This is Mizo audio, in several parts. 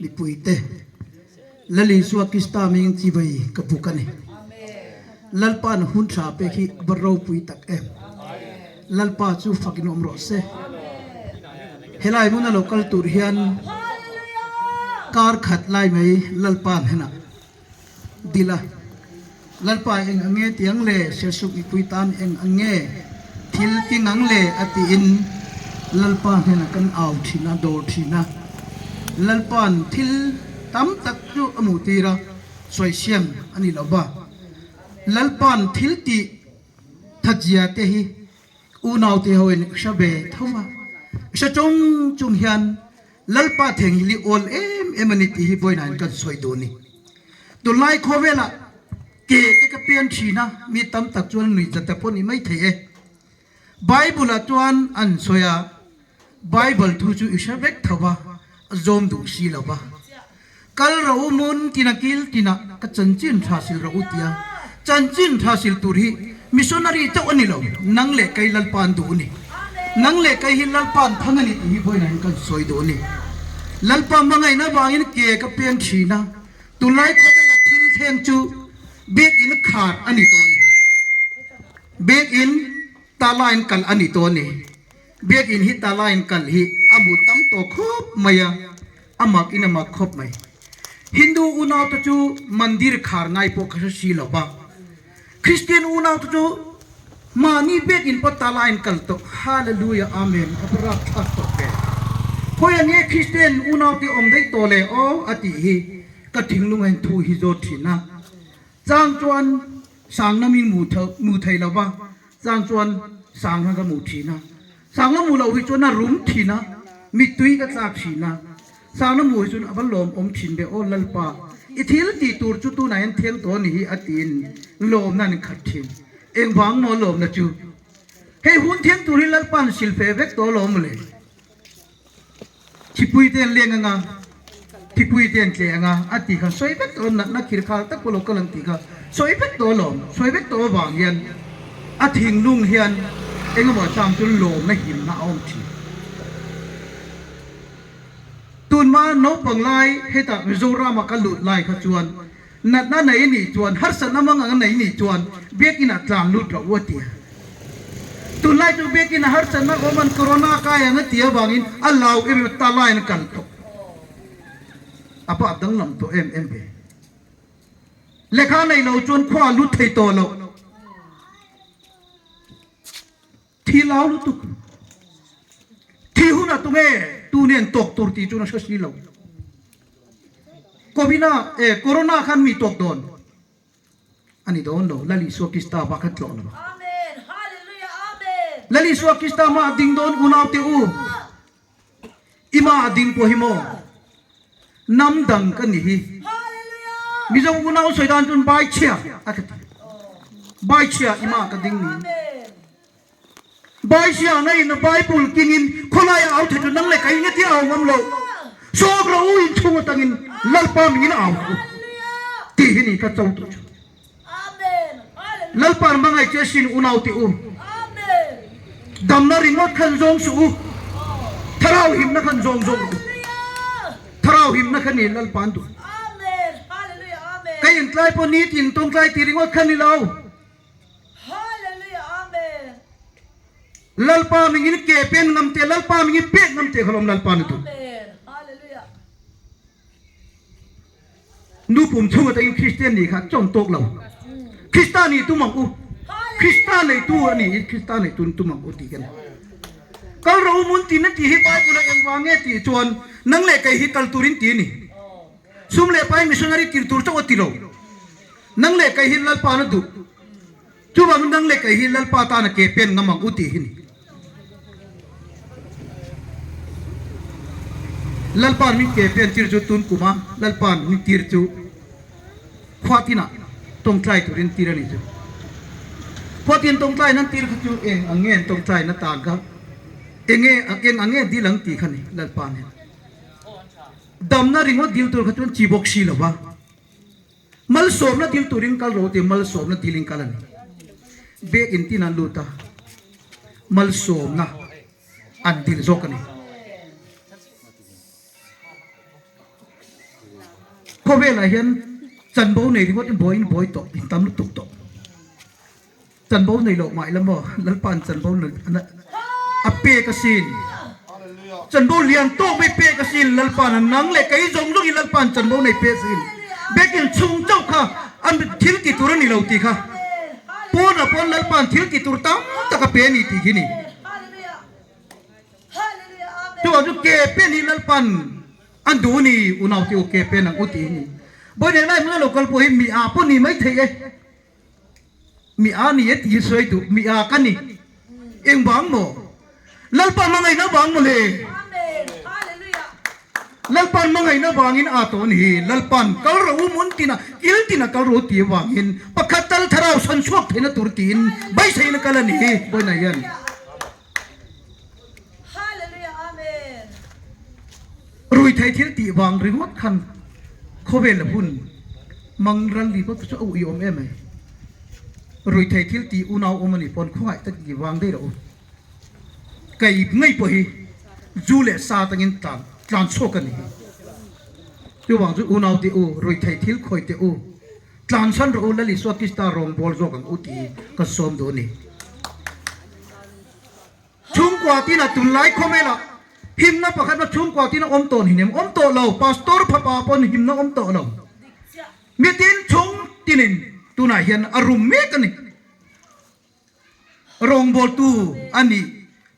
Mipuite, Lal Isua Krista hming chibai ka buk a ni. Lalpa'n hun tha pek hi a va ropui tak em. Lalpa chu fakin awm rawh se. Helai hmuna lo kal tur hian kar khat lai mai Lalpa hnenah dil a, Lalpa eng ang nge ti ang le, Siasuk mipui tan eng ang nge thil ti ngang le a tiin Lalpa hnenah kan au thin a, dawr thin a. Lalpa'n thil tam tak chu a hmuh tir a, sawi siam a ni lo va. Lalpa'n thil tih thatzia te hi unaute hoin hre ve tho va, hre chung chung hian Lalpa theng hi li awl em em a ni tih hi vawiin kan sawi duh a ni. Tunlai khawvelah ke te ka pian thin a, mi tam tak chuan nuih zat te pawh ni mai thei e. Bible ah chuan an sawi a, Bible thu chu i hre vek tho va, a zawm duh si lo va. Kal rawh u mun tina kil tina ka chanchin tha sil rawh u tia chanchin tha sil tur hi missionary chauh a ni lo, nang leh kei Lalpa an duh a ni. Nang leh kei hi Lalpa an thang a ni tih hi vawiinah hian kan sawi duh a ni. Lalpa hmangaihna vangin ke ka peng thin a, tunlai khawvela thil thleng chu biakinn khar a ni tawh a ni. Biakinn talain kal a ni tawh a ni. Biakinn hi talain kal hi a hmu tam tawh khawp mai a. A mak in a mak khawp mai. Hindu unau te chu mandir khar ngai pawh ka hre si lo va. Christian unau te chu mahni bek in pawh tala in kal tawh. Hallelujah Amen a va rapthlak tawh ve. Khawi a nge Christian unau te awm daih tawh le aw a tih hi ka thinglung a in thu hi zawt thin a. Chang chuan sang lam in mu thei lo va, chang chuan sang lam ka mu thin a. Sangla mu lo hi chuan a rum thin a, mittui ka tlak thin a. Sangla mu hi chuan a va lawmawm thin ve aw Lalpa, i thil tih tur chu tunah hian thiang tawh a ni hi a tiin lawmna an khat thin. Engvang maw lawmna chu? Hei hun thiang tur hi Lalpa'n sil fe vek tawh alawm mawle. Thipui te an leng anga, thipui te an tleh anga a tih kha sawi vek tawh natna khir khal tak pawh lo kal ang tih kha sawi vek tawh alawm, sawi vek tawh avang hian a thinlung hian engemaw chang chu lawmna himna a awm thin. Tunhma naupang lai hetah Mizoram ah ka lut lai kha chuan natna nei nih chuan harsatna mang anga nei nih chuan biakinn ah tlan lut rawh u a ti a. Tunlai chu biakinn a harsatna awm an corona kai ang a ti avangin a lau em em a, ta laiin a kal tawh. A pa danglam tawh em em ve. Lehkha nei lo chuan khua a lut thei tawh lo. Thi lau lutuk. Thi hunah tunge tu nen tawk tur tih chu na hre si lo. Covina eh corona khan mi tawk dawn a ni dawn lo. Lal Isua Krista bak khan tlawh lo. Lal Isua Krista mah a ding dawn unau te u. I mah a ding pawh hi maw? Hnam dang ka ni hi. Mizo unau sawi dan chuan bai chhia a ka ti. Bai chhia i mah ka ding ni. Bai chhia na in a Bible king in khawlai a au thei chu nang leh ka inge tia au ngam lo. Sawk rawh u in chhung atangin Lalpa mingin a au rawh u tih hi ni ka cho tu chu. Lalpa hmangaih che sin unau tih u. Damna ringawt khan zawng suh u. Thlarau himna khan zawng zawng rawh u. Thlarau himna kha ni Lalpa an duh. Ka intlai pawh nitin tawngtlai tih ringawt kha ni lo. Lalpa mingin ke pen ngam te, Lalpa mingin pek ngam te kha lawm Lalpa na duh. Nu pum chhung atangin Kristian nih kha chawm tawk lo. Krista nih tum ang u. Krista neitu a ni i Krista neitu nih tum ang u tih kan Kal rawh u mun tin a tih hi Bible a engvang nge tih chuan nang leh kei hi kal turin ti a ni. Sum leh pai missionary tir tur chauh a ti lo. Nang leh kei hi Lalpa na duh. Chuvangin nang leh kei hi Lalpa tana ke pen ngam ang u tih hi ni. Lalpa'n min ke pen tir chu tun kuma Lalpa'n min tir chu khua tinah tawngtlai turin tir a ni chu. Khua tin tawngtlai nan tir kha chu eng ang nge an tawngtlai na tan kha enge eng ang nge dil ang tih kha ni Lalpa nen. Damna ringawt dil tur kha chuan chi bawk si lo va. Malsawmna dil turin kal rawh tih malsawmna dilin kal a ni. Biakinn tin an lut a, malsawmna an dil zawk a ni. Khawvelah hian chanvo nei ringawt in buai in buai tawh in tam lutuk tawh. Chanvo nei loh mah ila maw Lalpa'n chanvo a pek asin. Chanvo lian tawk mai pek asin Lalpa'n a nang leh kei zawng zawngin Lalpa'n chanvo nei pek asin. Biakinn chhung chauh kha a thil ti tur a ni lo tih kha pawnah pawn Lalpa'n thil ti tur tam tak a pe a ni tih khi ni. Chuvang chu ke pen hi Lalpa'n An duh ni unau te u ke pen ang u tih hi ni. Bawi nen lai hmuna lo kal pawh hi mi a pawh ni mai thei e. Mi a ni e tih hi sawi duh mi a ka ni. Eng vang maw? Lalpa hmangaihna vang maw le? Lalpa hmangaihna vangin a tawh a ni hi. Lalpa'n kal rawh u mun tina kil tina kal rawh u tih avangin pakhat tal thlarau sawn chhuak theihna tur tiin beiseina kal a ni hi Bawihnai hian. Ruithei thil tih vang ringawt khan khawvel hun mang ral ni pawh chu a ui awm em ai. Ruithei thil tih unau awm a nih pawn khawngaih tak i vang daih loh. Kei ngei pawh hi zu leh sa atangin tlan tlan chhuak a ni hi. Chuvang chu unau te u, ruithei thil khawi teh u. Tlanchhan rawh u, Lal Isua Krista rawngbâwl zawk ang u tih ka sawm duh a ni. Chhungkua tina tunlai khawvelah himna pakhat na chhungkua tina awm tawh ni nem awm tawh lo, Pastor fapa pawn himna awm tawh lo. Mitin chhung tinin tunah hian a rum mek a ni. Rawngbâwltu a nih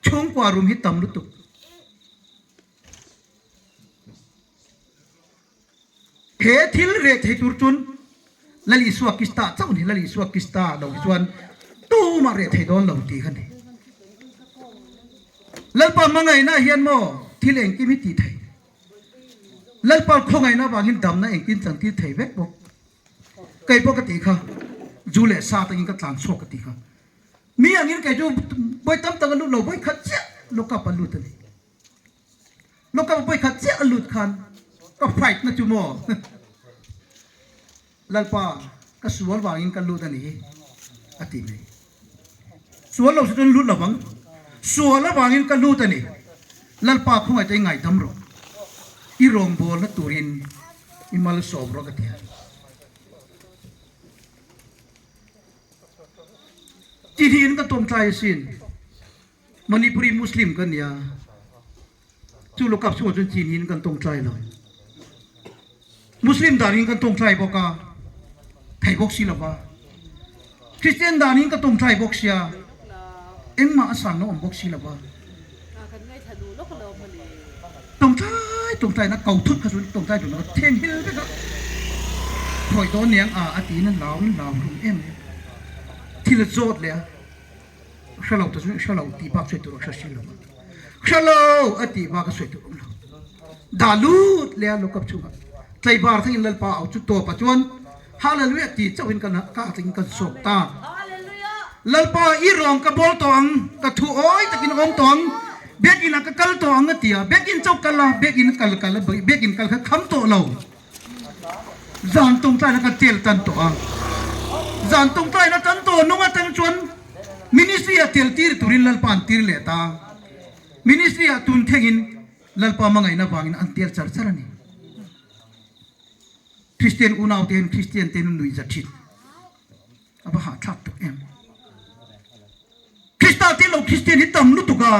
chhungkua rum hi tam lutuk. He thil reh thei tur chun Lal Isua Krista chauh ni, Lal Isua Krista lo hi chuan tumah reh thei dawn lo tih kha ni. Lalpa hmangaihna hian maw thil engkim hi tih thei. Lalpa khawngaihna avangin damna engkim chantir thei vek bawk. Kei pawh ka tih kha zu leh sa tangin ka tlan chhuak ka tih kha. Mi angin kei chu bawi tam tak a lut lo, bawi khat chiah lawkap a lut a ni. Lawkap bawi khat chiah a lut khan ka fight na chu maw Lalpa ka sual vangin ka lut a ni hi a ti mai. Sual lo chu chuan lut lo vang. Sual avangin ka lut a ni. Lalpa khawngaih te i ngaidam rawh. I rawngbawlna turin i malsawm rawh ka ti a. Tihnihin ka tawngtai asin. Manipuri Muslim kan nia, chu lawkap chungah chuan chin in kan tawngtai lo. Muslim danin kan tawngtai bawk a, thei bawk si lova. Christian danin ka tawngtai bawk sia, engmah a sanna awm bawk si lova. Tawngtai tawngtai na ko thut kha chuan tawngtai duhna ka theng hil vek a, khawi dawn niang a a tiin a lau in lau hlum em em. Thil a zawt leh a. Hre lo ta chu hre lo tih bak sawi tur a hre si lo a. Hre lo a tih bak a sawi tur awm lo. Dah lut leh a lawkap chungah tlaivar thangin Lalpa au chu tawpah chuan Hallelujah ti chauhin ka ka thlengin kan sawk ta. Lalpa i rawng ka bawl tawh ang, ka thu awi takin awm tawh ang, biakinn ah ka kal tawh ang a ti a. Biakinn chauh kal a, biakinn kal kal a, biakinn kal kha kham tawh lo. Zan tawngtaina ka tel tan tawh a, zan tawngtaina tan tawh nung atang chuan ministry ah tel tir turin Lalpa an tir leh ta. Ministry ah tun thlengin Lalpa hmangaihna vangin an tel char char a ni. Kristian unau te hian Kristian te an nuih za thin. A va hahthlak tak em. Krista te lo Kristian hi tam lutuk a.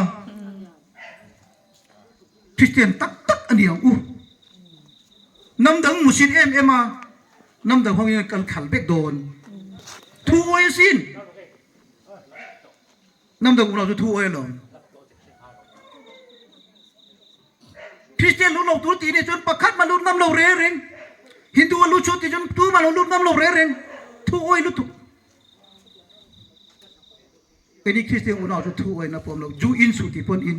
Kristian tak tak a ni ang u. Hnam dang musit em em a, hnam dang hawngin kal khal vek dawn. Thu awi asin. Hnam dang unau chu thu awi alawm. Kristian lut lo tur tih nih chuan pakhat mah lut ngam lo reng reng. Hindu a lut chu tih chuan tu mah lo lut ngam lo reng reng. Thu awi lutuk. Keini Kristian unau chu thu awina pawm lo, zu in suh tih pawn in,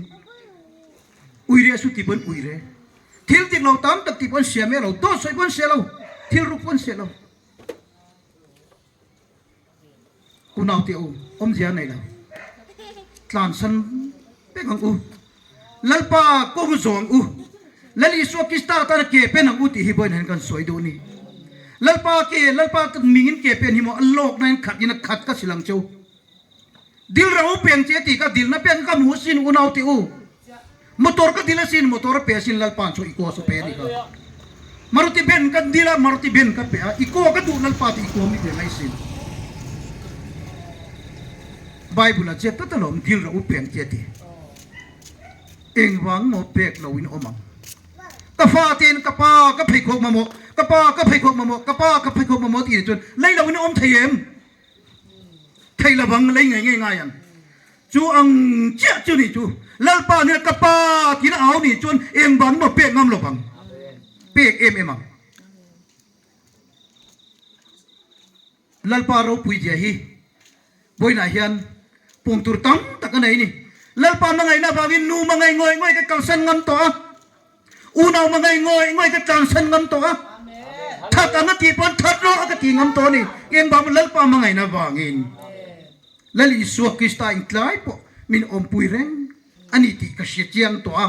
ui reh suh tih pawn ui reh, thil dik lo tam tak tih pawn sia miah lo, dawt sawi pawn sia lo, thil ruk pawn sia lo. Unau te u, awmzia nei lo, tlansan vek ang u, Lalpa kawng zawng u, Lal Isua Krista tana ke pen ang u tih hi vawiin hian kan sawi duh a ni. Lalpa ke, Lalpa mingin ke pen hi maw a lawkna in khat in a khat ka sil ang che u. Dil rang u peng che tih ka dilna peng ka hmu asin unau te u. Motor ka dil asin, motor a pe asin Lalpa'n chu i kaw saw pe a ni kha. Maruti ben ka dil a, Maruti ben ka pe a, i kaw ka duh Lalpa tih i kaw mi ve mai sin. Bible a ziak tlat alawm dil rawh u peng che a ti. Engvang maw pek lo in awm ang. Ka fa tein ka pa ka pheikhawk mamawh, ka pa ka pheikhawk mamawh, ka pa ka pheikhawk mamawh tih chuan lei lo in awm thei em? Thei lovang lei ngei ngei ngai ang. Chu ang chiah chu ni chu Lalpa nia ka pa tiin a au nih chuan engvang maw pek ngam lovang. Pek em em ang. Lalpa ropui zia hi vawiinah hian pawm tur tam tak a nei ni. Lalpa hmangaihna avangin nu hmangaih ngawih ngawih ka kalsan ngam tawh a, unau hmangaih ngawih ngawih ka tlansan ngam tawh a, that ang a tih pawn that rawh a ka ti ngam tawh a ni. Engvang Lalpa hmangaihna avangin Lal Isua Krista intlai pawh min awmpui reng a ni tih ka hria chiang tawh a.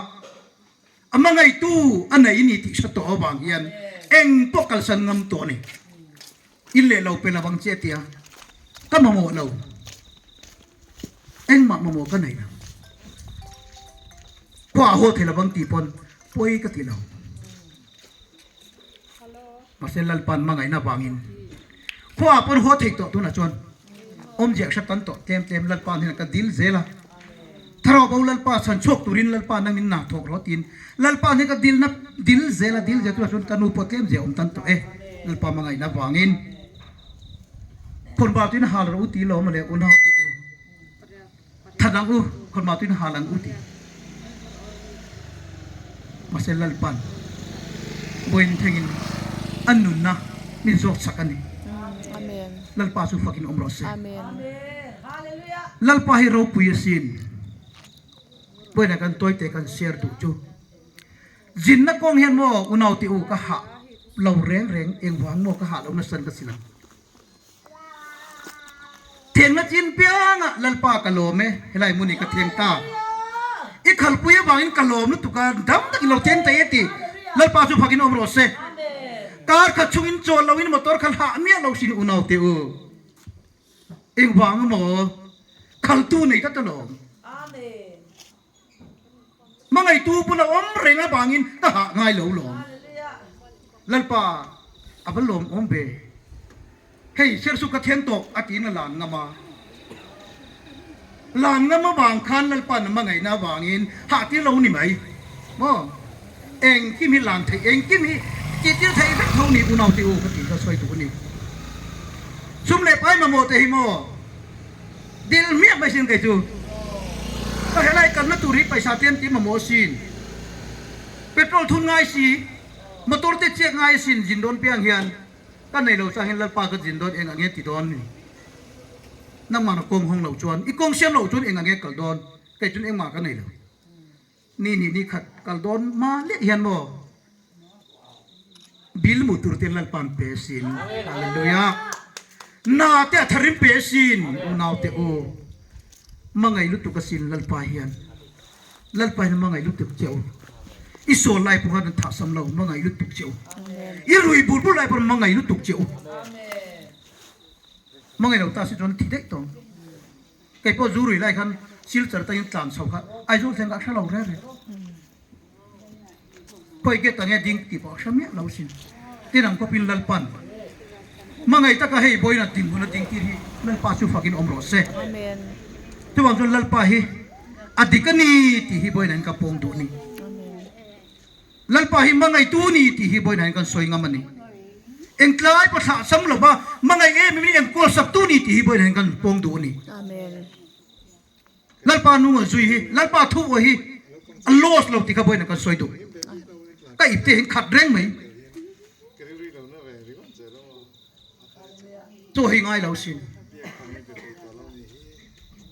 A hmangaitu a nei ni tih hre tawh avang hian eng pawh kalsan ngam tawh a ni. In leh lo pe lo ang che a tia, ka mamawh lo, engmah mamawh ka nei lo. Khua a haw thei lo ang tih pawn pawi ka ti lo. Mahse Lalpa'n hmangaihna avangin khua pawn haw thei tawh tunah chuan awmzia hre tan tawh tlem tlem Lalpa'n hian ka dil zel a. Thlarau bo Lalpa chhan chhuak turin Lalpa nangin na thawk rawh tiin Lalpa'n hi ka dilna dil zel a, dil zel tunah chuan ka nu pawh tlem zia awm tan tawh e Lalpa hmangaihna avangin. Khawnvar tuin hal rawh u ti lawm le unau te u. That ang u, khawnmah tuin hal ang u ti. Mahse Lalpan vawiin thlengin an nunna min zawk chak a ni. Lalpa chu fakin awm rawh se. Lalpa hi ropui asin. Vawiinah kan tawite kan share duh chu. Zinna kawng hian maw unau te u ka hah lo reng reng engvang maw ka hah lo nasa ka si lo. Thengna chin piangah Lalpa ka lawm e, helai hmun hi ka theng ta. I khalpui avangin ka lawm lutuk a, dam takin lo theng thei e ti. Lalpa chu fakin awm rawh se. Kar khat chungin chawl loin motor kha hlah miah lo sin unau te u. Engvang emaw khaltu nei tlat alawm. Hmangaihtu bula awm reng avangin ka hah ngai lo lawm. Lalpa a va lawm awm ve. Hei Sersu ka thian tawh a tiin a lan ngam a. Lan ngam avang khan Lalpa'n a hmangaihna avangin hah tir lo ni mai. Maw? Engkim hi lan theih, engkim hi tih tir theih vek tho ni unau te u ka tih kha sawi duh a ni. Sum leh pai mamawh te hi maw? Dil hmiah mai sin kei chu. Ka helai kalna tur hi paisa tlem tih mamawh asin. Petrol thun ngai si, motor te chiak ngai asin zin dawn piang hian ka nei lo chang hian Lalpa ka zin dawn eng ang nge ti dawn ni. Nangmah na kawng hawng lo chuan i kawng siam loh chuan eng ang nge kal dawn kei chuan engmah ka nei lo. Ni nih ni khat kal dawn hma leh hian maw Bill hmuh tur te Lalpa'n pe asin. Hallelujah. Na te a tharim pe asin unau te u. Hmangaih lutuk asin Lalpa hian. Lalpa hian hmangaih lutuk che u. I sawl lai pawh khan an thah sam lo hmangaih lutuk che u. I rui bur bur lai pawh hmangaih lutuk che u. Hmangaih lo ta si chuan thi daih tawh. Kei pawh zu rui lai khan Silchar tangin tlan chho kha Aizawl thleng kha a hre lo reng reng. Khawi gate ah nge ding tih pawh a hre miah lo sin. Tin ang kawpin Lalpan hmangaih taka hei vawiin a dinhmun a ding tir hi Lalpa chu fakin awm rawh se. Chuvang chuan Lalpa hi a dik a ni tih hi vawiin ah hian ka pawng duh a ni. Lalpa hi hmangaihtu a ni tih hi vawiin ah hian kan sawi ngam a ni. Engtlai pawh thlah sam lova hmangaih em em in enkawl saktu a ni tih hi vawiin ah hian kan pawng duh a ni. Lalpa nunga zui hi, Lalpa thu aw hi a loss lo tih kha vawiin ah kan sawi duh. Ka ip te hian khat reng mai. Chaw hi ngai lo sin.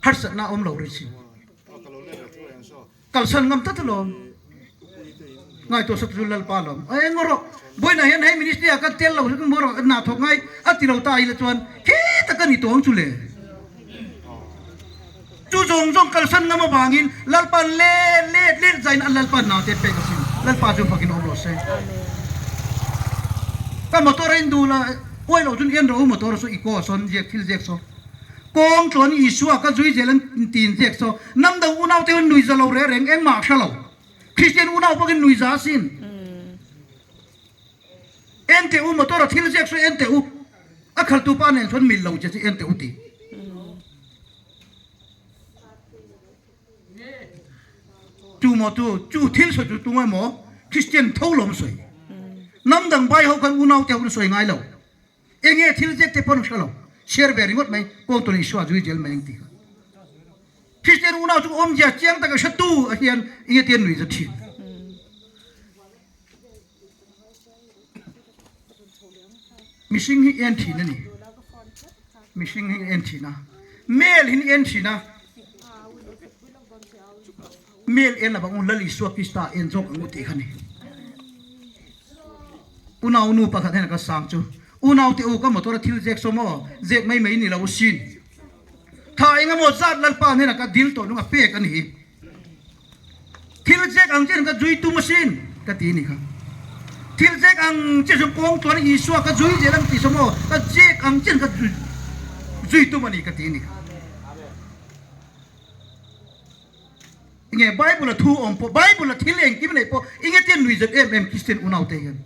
Harsatna a awm lo ri sin. Kalsan ngam tlat alawm. Ngaihtuah sak chu Lalpa alawm. Eng emaw rawh, vawiinah hian hei ministry ah kan tel lo emaw rawh hna thawk ngai a ti lo ta ila chuan khita ka ni tawng chu le. Chu zawng zawng kalsan ngam avangin Lalpa let let let zain a Lalpa hna te pek asin. Lalpa chu fakin awm rawh se. Ka motor a induh la, uai loh chuan en rawh u motor saw i kaw sawn ziak thil ziak saw. Kawng tluan Isua ka zui zel an tin ziak saw nam dang unau te hian nui za lo reh reng engmah a hre lo. Kristian unau bawkin nui za asin. En teh u motor a thil ziak sawi en teh u a khaltu pa nen chuan mil lo che chu en teh u ti. Tu maw tu chu thil sawi chu tungai maw Christian tho lawm sawi. Hnam dang bai ho khan unau te ho an sawi ngai lo. Enge thil zet te pawn hre lo. Share ve ringawt mai kawng tawlh Isua zui zel mai ang ti kha. Christian unau chu awmzia chiang taka hretu a hian enge te nui za thin. Mihring hi en thin a ni. Mihring hi en thin a. Mel hi en thin a. Mel en lovang u Lal Isua Krista en zawk ang u tih kha ni. Unau nu pakhat hian ka sang chu unau te u ka motor a thil zek saw maw zek mai mai ni lo sin. Tha eng emaw zat Lalpa hnenah ka dil tawh nung a pek a ni hi. Thil zek ang chian ka zui tum asin ka ti ni kha. Thil zek ang chian chuan kawng tluan Isua ka zui zel ang tih saw maw ka zek ang chian ka zui tum a ni ka ti ni kha. Nge Bible a thu awm pawh Bible a thil engkim neih pawh i nge tian nui zet em em Kristian unau te hian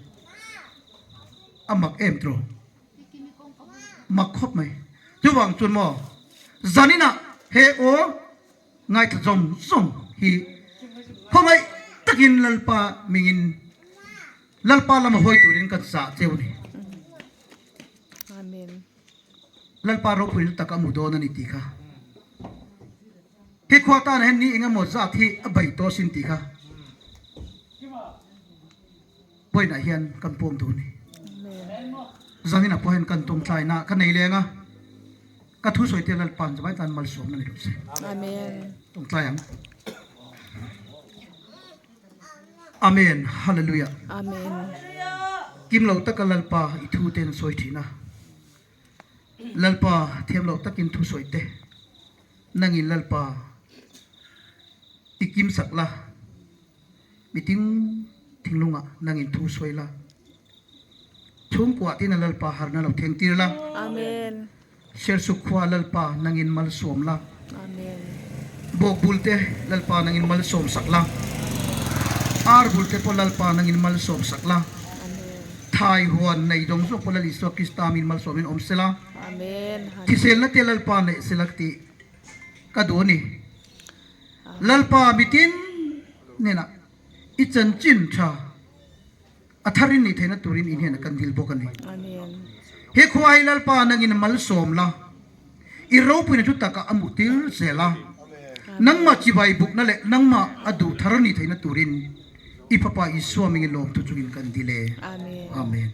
a mak em tiraw mak khawp mai chuvang chuan maw zaninah he aw ngaithla zawng zawng hi khawngaih takin Lalpa mingin Lalpa lama hawi turin kan zah cheu a ni. Amen. Lalpa ropui lutak a mu dawn a ni tih kha. He khua tan hian ni engemaw zat hi a bei tawh asin tih kha vawiinah hian kan pawm duh a ni. Zaninah pawh hian kan tawngtaina ka nei leng a, ka thusawi te Lalpa'n zavai tan malsawmna ni rawh se. Tawngtai ang. Amen Hallelujah. Amen. Kim lo taka Lalpa i thu ten sawi thin a. Lalpa thiam lo takin thu sawi te. Nangin Lalpa i kim sak la. Mitin thinglungah nangin thu sawi la. Chhungkuah tina Lalpa harna lo thleng tir la. Amen. Sersuk khua Lalpa nangin malsawm la. Amen. Bawk bul te Lalpa nangin malsawm sak la. Ar bul te pawh Lalpa nangin malsawm sak la. Amen. Thai huan nei zawng zawng pawh Lal Isua Krista min malsawmin awm sela. Amen. Thiselna te Lalpa neih sela tih ka duh a ni. Lalpa mitin hnenah i chanchin tha. A thar in nih theihna turin i hnenah kan dil bawk a ni. He khua hi Lalpa nangin malsawm la, i ropuina thu takah a hmuh tir zel a, nangmah chibai bukna leh nangmah a duh thar nih theihna turin i Fapa Isua mingin lawmthu chungin kan dil e. Amen.